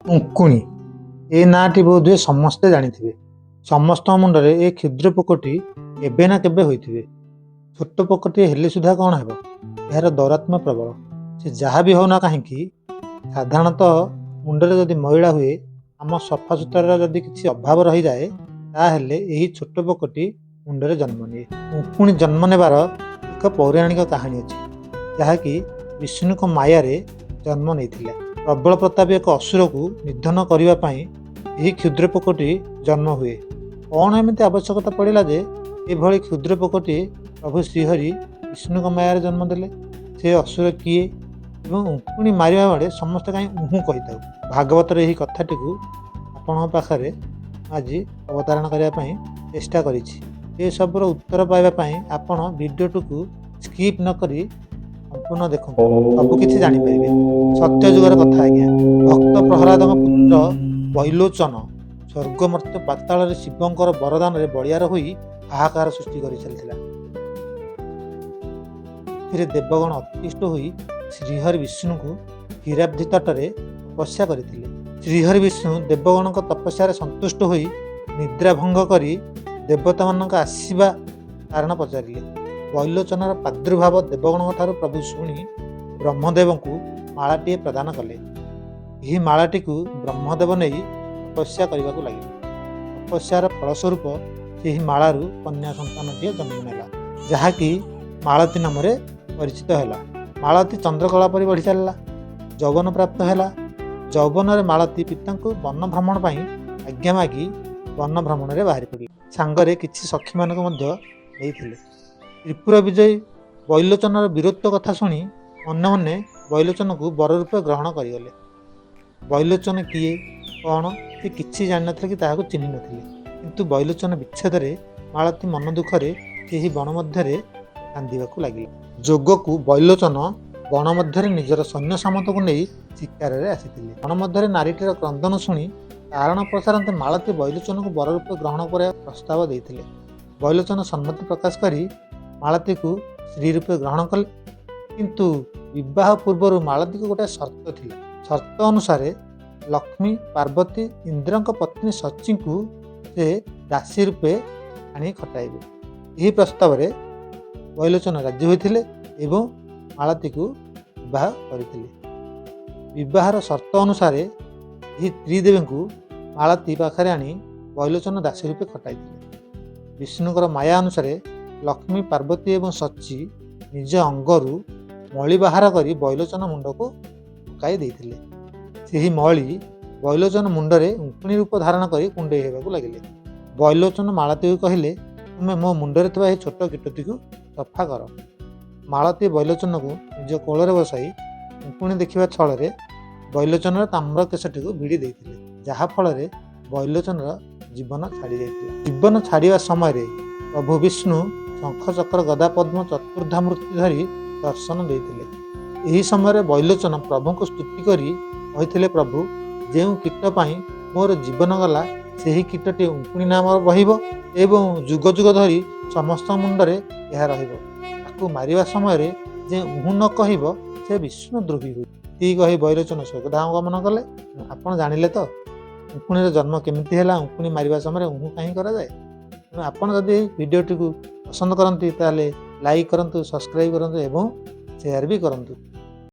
ଉଙ୍କୁଣି ଏ ନାଁଟି ବୋଧହୁଏ ସମସ୍ତେ ଜାଣିଥିବେ। ସମସ୍ତଙ୍କ ମୁଣ୍ଡରେ ଏ କ୍ଷୁଦ୍ର ପୋକଟି କେବେ ନା କେବେ ହୋଇଥିବେ। ଛୋଟ ପୋକଟିଏ ହେଲେ ସୁଦ୍ଧା କ'ଣ ହେବ, ଏହାର ଦୌରାତ୍ମ୍ୟ ପ୍ରବଳ। ସେ ଯାହା ବି ହେଉନା କାହିଁକି, ସାଧାରଣତଃ ମୁଣ୍ଡରେ ଯଦି ମଇଳା ହୁଏ, ଆମ ସଫାସୁତୁରାର ଯଦି କିଛି ଅଭାବ ରହିଯାଏ, ତାହେଲେ ଏହି ଛୋଟ ପୋକଟି ମୁଣ୍ଡରେ ଜନ୍ମ ନିଏ। ଉଙ୍କୁଣି ଜନ୍ମ ନେବାର ଏକ ପୌରାଣିକ କାହାଣୀ ଅଛି, ଯାହାକି ବିଷ୍ଣୁଙ୍କ ମାୟାରେ ଜନ୍ମ ନେଇଥିଲା। ପ୍ରବଳ ପ୍ରତାପୀ ଏକ ଅସୁରକୁ ନିଧନ କରିବା ପାଇଁ ଏହି କ୍ଷୁଦ୍ର ପୋକଟି ଜନ୍ମ ହୁଏ। କ'ଣ ଏମିତି ଆବଶ୍ୟକତା ପଡ଼ିଲା ଯେ ଏଭଳି କ୍ଷୁଦ୍ର ପୋକଟି ପ୍ରଭୁ ଶ୍ରୀହରି ବିଷ୍ଣୁଙ୍କ ମାୟାରେ ଜନ୍ମ ଦେଲେ? ସେ ଅସୁର କିଏ ଏବଂ ଉଙ୍କୁଣି ମାରିବା ବେଳେ ସମସ୍ତେ କାହିଁ ଉହୁଁ କହିଥାଉ? ଭାଗବତର ଏହି କଥାଟିକୁ ଆପଣଙ୍କ ପାଖରେ ଆଜି ଅବତାରଣ କରିବା ପାଇଁ ଚେଷ୍ଟା କରିଛି। ଏସବୁର ଉତ୍ତର ପାଇବା ପାଇଁ ଆପଣ ଭିଡ଼ିଓଟିକୁ ସ୍କିପ୍ ନ କରି ସମ୍ପୂର୍ଣ୍ଣ ଦେଖନ୍ତୁ, ସବୁ କିଛି ଜାଣିପାରିବେ। ସତ୍ୟ ଯୁଗର କଥା ଆଜ୍ଞା। ଭକ୍ତ ପ୍ରହ୍ଲାଦଙ୍କ ପୁତ୍ର ବୈଲୋଚନ ସ୍ୱର୍ଗମର୍ତ୍ତ୍ୟ ପାତାଳରେ ଶିବଙ୍କର ବରଦାନରେ ବଳିଆର ହୋଇ ହାହାକାର ସୃଷ୍ଟି କରି ଚାଲିଥିଲା। ଏଥିରେ ଦେବଗଣ ଅତିଷ୍ଠ ହୋଇ ଶ୍ରୀହରି ବିଷ୍ଣୁଙ୍କୁ କ୍ଷୀରାବ୍ଧି ତଟରେ ତପସ୍ୟା କରିଥିଲେ। ଶ୍ରୀହରି ବିଷ୍ଣୁ ଦେବଗଣଙ୍କ ତପସ୍ୟାରେ ସନ୍ତୁଷ୍ଟ ହୋଇ ନିଦ୍ରା ଭଙ୍ଗ କରି ଦେବତାମାନଙ୍କ ଆସିବା କାରଣ ପଚାରିଲେ। ବୈଲୋଚନର ପ୍ରାଦୁର୍ଭାବ ଦେବଗଣଙ୍କ ଠାରୁ ପ୍ରଭୁ ଶୁଣି ବ୍ରହ୍ମଦେବଙ୍କୁ ମାଳାଟିଏ ପ୍ରଦାନ କଲେ। ଏହି ମାଳାଟିକୁ ବ୍ରହ୍ମଦେବ ନେଇ ତପସ୍ୟା କରିବାକୁ ଲାଗିଲେ। ତପସ୍ୟାର ଫଳସ୍ୱରୂପ ସେହି ମାଳାରୁ କନ୍ୟା ସନ୍ତାନଟିଏ ଜନ୍ମ ନେଲା, ଯାହାକି ମାଳତୀ ନାମରେ ପରିଚିତ ହେଲା। ମାଳତୀ ଚନ୍ଦ୍ରକଳା ପରି ବଢ଼ି ଚାଲିଲା, ଯୌବନ ପ୍ରାପ୍ତ ହେଲା। ଯୌବନରେ ମାଳତୀ ପିତାଙ୍କୁ ବନ ଭ୍ରମଣ ପାଇଁ ଆଜ୍ଞା ମାଗି ବନ ଭ୍ରମଣରେ ବାହାରି ପଡ଼ିଲେ। ସାଙ୍ଗରେ କିଛି ସଖୀମାନଙ୍କୁ ମଧ୍ୟ ନେଇଥିଲେ। ତ୍ରିପୁର ବିଜୟୀ ବୈଲୋଚନର ବୀରତ୍ୱ କଥା ଶୁଣି ମନେ ମନେ ବୈଲୋଚନକୁ ବର ରୂପେ ଗ୍ରହଣ କରିଗଲେ। ବୈଲୋଚନ କିଏ କ'ଣ ସେ କିଛି ଜାଣିନଥିଲେ କି ତାହାକୁ ଚିହ୍ନି ନଥିଲେ। କିନ୍ତୁ ବୈଲୋଚନ ବିଚ୍ଛେଦରେ ମାଳତୀ ମନ ଦୁଃଖରେ ସେହି ବଣ ମଧ୍ୟରେ କାନ୍ଦିବାକୁ ଲାଗିଲା। ଯୋଗକୁ ବୈଲୋଚନ ବଣ ମଧ୍ୟରେ ନିଜର ସୈନ୍ୟ ସାମନ୍ତକୁ ନେଇ ଶିକାରରେ ଆସିଥିଲେ। ବଣ ମଧ୍ୟରେ ନାରୀଟିର କ୍ରନ୍ଦନ ଶୁଣି କାରଣ ପଚାରନ୍ତେ ମାଳତୀ ବୈଲୋଚନକୁ ବର ରୂପେ ଗ୍ରହଣ କରିବା ପ୍ରସ୍ତାବ ଦେଇଥିଲେ। ବୈଲୋଚନ ସମ୍ମତି ପ୍ରକାଶ କରି ମାଳତୀକୁ ସ୍ତ୍ରୀ ରୂପେ ଗ୍ରହଣ କଲେ। କିନ୍ତୁ ବିବାହ ପୂର୍ବରୁ ମାଳତୀକୁ ଗୋଟାଏ ସର୍ତ୍ତ ଥିଲା। ସର୍ତ୍ତ ଅନୁସାରେ ଲକ୍ଷ୍ମୀ, ପାର୍ବତୀ, ଇନ୍ଦ୍ରଙ୍କ ପତ୍ନୀ ସଚୀଙ୍କୁ ସେ ଦାସୀ ରୂପେ ଆଣି ଖଟାଇବେ। ଏହି ପ୍ରସ୍ତାବରେ ବୈଲୋଚନ ରାଜି ହୋଇଥିଲେ ଏବଂ ମାଳତୀକୁ ବିବାହ କରିଥିଲେ। ବିବାହର ସର୍ତ୍ତ ଅନୁସାରେ ଏହି ତ୍ରିଦେବୀଙ୍କୁ ମାଳତୀ ପାଖରେ ଆଣି ବୈଲୋଚନ ଦାସୀ ରୂପେ ଖଟାଇଥିଲେ। ବିଷ୍ଣୁଙ୍କର ମାୟା ଅନୁସାରେ ଲକ୍ଷ୍ମୀ, ପାର୍ବତୀ ଏବଂ ସଚୀ ନିଜ ଅଙ୍ଗରୁ ମଳି ବାହାର କରି ବୈଲୋଚନ ମୁଣ୍ଡକୁ ପକାଇ ଦେଇଥିଲେ। ସେହି ମଳି ବୈଲୋଚନ ମୁଣ୍ଡରେ ଉଙ୍କୁଣି ରୂପ ଧାରଣ କରି କୁଣ୍ଡେଇ ହେବାକୁ ଲାଗିଲେ। ବୈଲୋଚନ ମାଳତୀକୁ କହିଲେ, ତୁମେ ମୋ ମୁଣ୍ଡରେ ଥିବା ଏହି ଛୋଟ କୀଟଟିକୁ ସଫା କର। ମାଳତୀ ବୈଲୋଚନକୁ ନିଜ କୋଳରେ ବସାଇ ଉଙ୍କୁଣି ଦେଖିବା ଛଳରେ ବୈଲୋଚନର ତାମ୍ର କେଶଟିକୁ ଭିଡ଼ି ଦେଇଥିଲେ, ଯାହାଫଳରେ ବୈଲୋଚନର ଜୀବନ ଛାଡ଼ି ଯାଇଥିଲା। ଜୀବନ ଛାଡ଼ିବା ସମୟରେ ପ୍ରଭୁ ବିଷ୍ଣୁ ଶଙ୍ଖ, ଚକ୍ର, ଗଦା, ପଦ୍ମ ଚତୁର୍ଦ୍ଧା ମୂର୍ତ୍ତି ଧରି ଦର୍ଶନ ଦେଇଥିଲେ। ଏହି ସମୟରେ ବୈଲୋଚନ ପ୍ରଭୁଙ୍କୁ ସ୍ତୁତି କରି କହିଥିଲେ, ପ୍ରଭୁ, ଯେଉଁ କୀଟ ପାଇଁ ମୋର ଜୀବନ ଗଲା, ସେହି କୀଟଟି ଉଙ୍କୁଣି ନାମ ବହିବ ଏବଂ ଯୁଗ ଯୁଗ ଧରି ସମସ୍ତ ମୁଣ୍ଡରେ ଏହା ରହିବ। ତାକୁ ମାରିବା ସମୟରେ ଯେ ଉହୁଁ ନ କହିବ, ସେ ବିଷ୍ଣୁ ଦ୍ରୋହୀ ହୁଏ। ଏତିକି କହି ବୈଲୋଚନ ସ୍ୱର୍ଗଧାମ ଗମନ କଲେ। ଆପଣ ଜାଣିଲେ ତ ଉଙ୍କୁଣିର ଜନ୍ମ କେମିତି ହେଲା, ଉଙ୍କୁଣି ମାରିବା ସମୟରେ ଉହୁଁ କାହିଁ କରାଯାଏ? ତେଣୁ ଆପଣ ଯଦି ଏହି ଭିଡ଼ିଓଟିକୁ ପସନ୍ଦ କରନ୍ତି, ତାହେଲେ ଲାଇକ୍ କରନ୍ତୁ, ସବସ୍କ୍ରାଇବ୍ କରନ୍ତୁ ଏବଂ ସେୟାର ବି କରନ୍ତୁ।